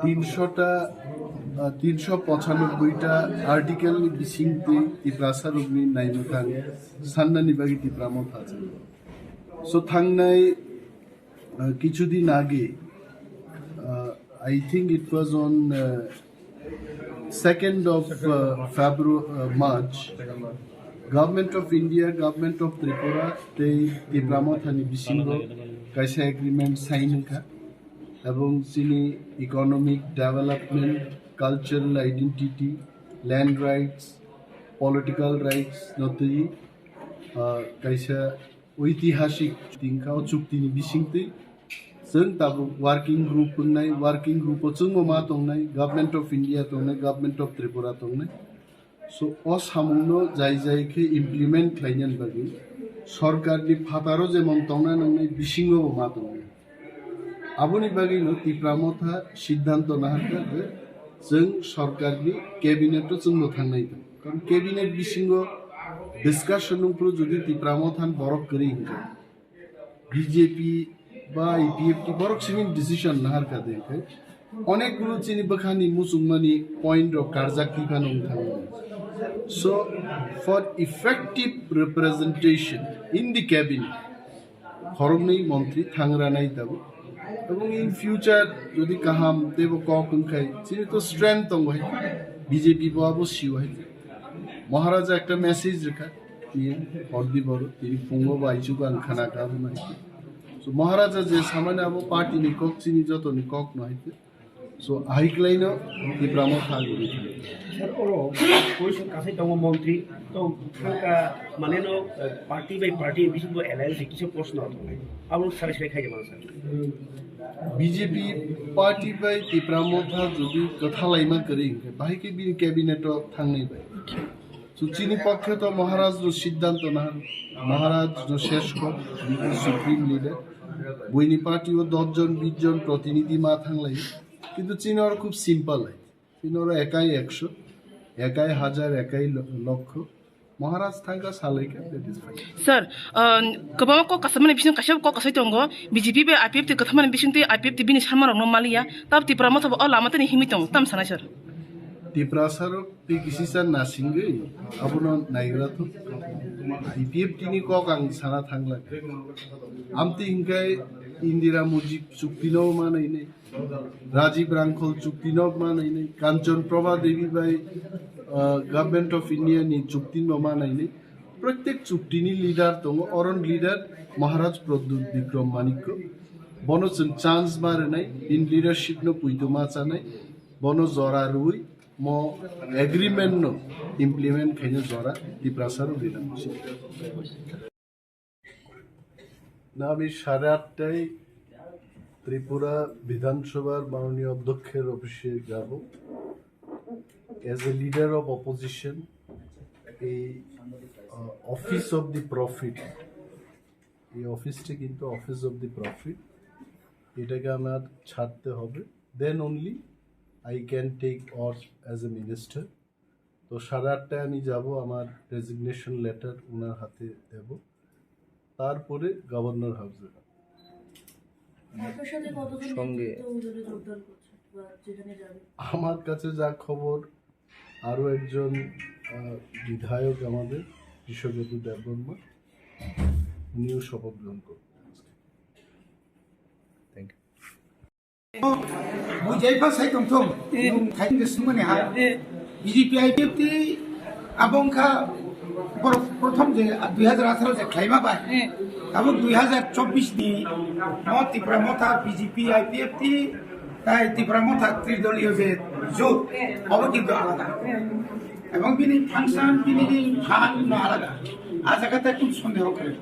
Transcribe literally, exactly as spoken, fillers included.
তিনশোটা, আহ, তিনশো পঁচানব্বইটা article ni bisingtwi Tiprasa rokni naimwthang sannani bagwi Tipra Motha. So thangnai, uh, kichudin age, uh, I think it was on, uh, second of, uh, February, uh, March, Government of India, Government of Tripura, tei Tipra Mothani bisingo kaisa agreement sign wngkha, ebong chini economic development, cultural identity, land rights, political rights no twi, uh, kaisa oitihasik tingkha o chukti ni bisingtwi. Chwng tabuk working group wngnai, working group o chwngbo ma tongnai, Government of India tongnai, Government of Tripura tongnai. So o samungno jai jai khe implement khlainani bagwi sorkarni phataro jemon tongna nangnai, bisingo bo ma tongnai. Aboni bagwino Tipra Motha siddhanto naharkha je chwng sorkarni cabinet o chwngno thangnai tong. Karon cabinet bisingo discussion wngphuru jodi Tipra Mothan borok kwrwi hinkhe, B J P ba I P F T borok simi decision naharkha de hinkhe, onek gulo chini bwkhani muchungmani point rok karjak twi phano wng thango. So for effective representation in the cabinet, khoroknwi montri thangra nai tabuk. Ebong in future jodi kaham teibo kok wngkhai, chini to strength tongo hai, B J P bo abo sio hai. Maharaja ekta message rikha, iye, hordi boro, tini phungo bai chugo ang khana ka abo nai. So Maharaja je samani abo party ni kok, chini joto ni kok no hai. So, ahai kwlaino Tipra Motha guri thang. Sir, oro, koisa kasai tongo montri, to thangka, mane no, eh, party by party bisingo alliance kisa proshno tongnai. Abo sari sari khai jama, sir. B J P party by Tipra Motha jodi kwtha laima kwrwi hinkhe, bahai khe bini cabinet o thangnai bai. So, chini pokkhe to Maharaj no siddhanto na, Maharaj no shesh kok, bini supreme leader. Buini party o dos jon, bis jon protinidhi ma thanglai. Kintu chini oro khub simple hai. Chini oro ekai eksho, ekai hajar, ekai lo-, lokkho. Maharaj thangkha salaikha, that is fine. Sir, uh, kwbangma kok kasamani bising kaisa kok kasai tongo, B J P bai I P F T kwthamani bisingtwi I P F T bini sarma rokno maliya, tab Tipra Motha bo o lama tani himwi tongo, tam sanai sir? Tiprasa rok tei kisisa nasingwi abono naigra thung. I P F T ni kok ang sana thangla. Amtwi hinkhe Indira Mujib chukti no manai nai. Rajiv Rangkhol chukti no manai nai, Kanchan Prabha Devi bai, uh, Government of India ni chukti no manai nai. Protek chukti ni leader tongo, oron leader Maharaj Pradyut Bikram Manikya. Bono chwng chance ma rwnai, in leadership no puito ma chanai, bono jora rwi mo agreement no implement khaina jora Tiprasa rwi rwnai. না, আমি সাড়ে আটটায় ত্রিপুরা বিধানসভার মাননীয় অধ্যক্ষের অফিসে যাব। As a leader of opposition, এই অফিস অফ দি প্রফিট, এই অফিসটি কিন্তু অফিস অফ দি প্রফিট, এটাকে আমার ছাড়তে হবে, then only I can take oath as a minister. তো সাড়ে আটটায় আমি যাব, আমার রেজিগনেশন লেটার ওনার হাতে দেব, তারপরে গভর্নর হাউসে। আপনার সাথে কতজন সঙ্গে নেতৃত্ব দলে যোগদান করছে বা যেখানে যাবে? আমার কাছে যা খবর, আরও একজন, আহ, বিধায়ক আমাদের কৃষ্ণকেতু দেববর্মা, উনিও শপথ গ্রহণ করবেন আজকে। Thank you. Bujai pa sai tong thung, nung khai nge sumani ha. B J P I P F T abong kha borok prothom je dui hajar atharo je khlaima bai. Tabuk dui hajar chobbish ni mo Tipra Motha B J P I P F T tai Tipra Motha tridoliyo je jot, obo kintu alada. Ebong bini function, bini phan no alada. A jaga tai kun sondeho kore.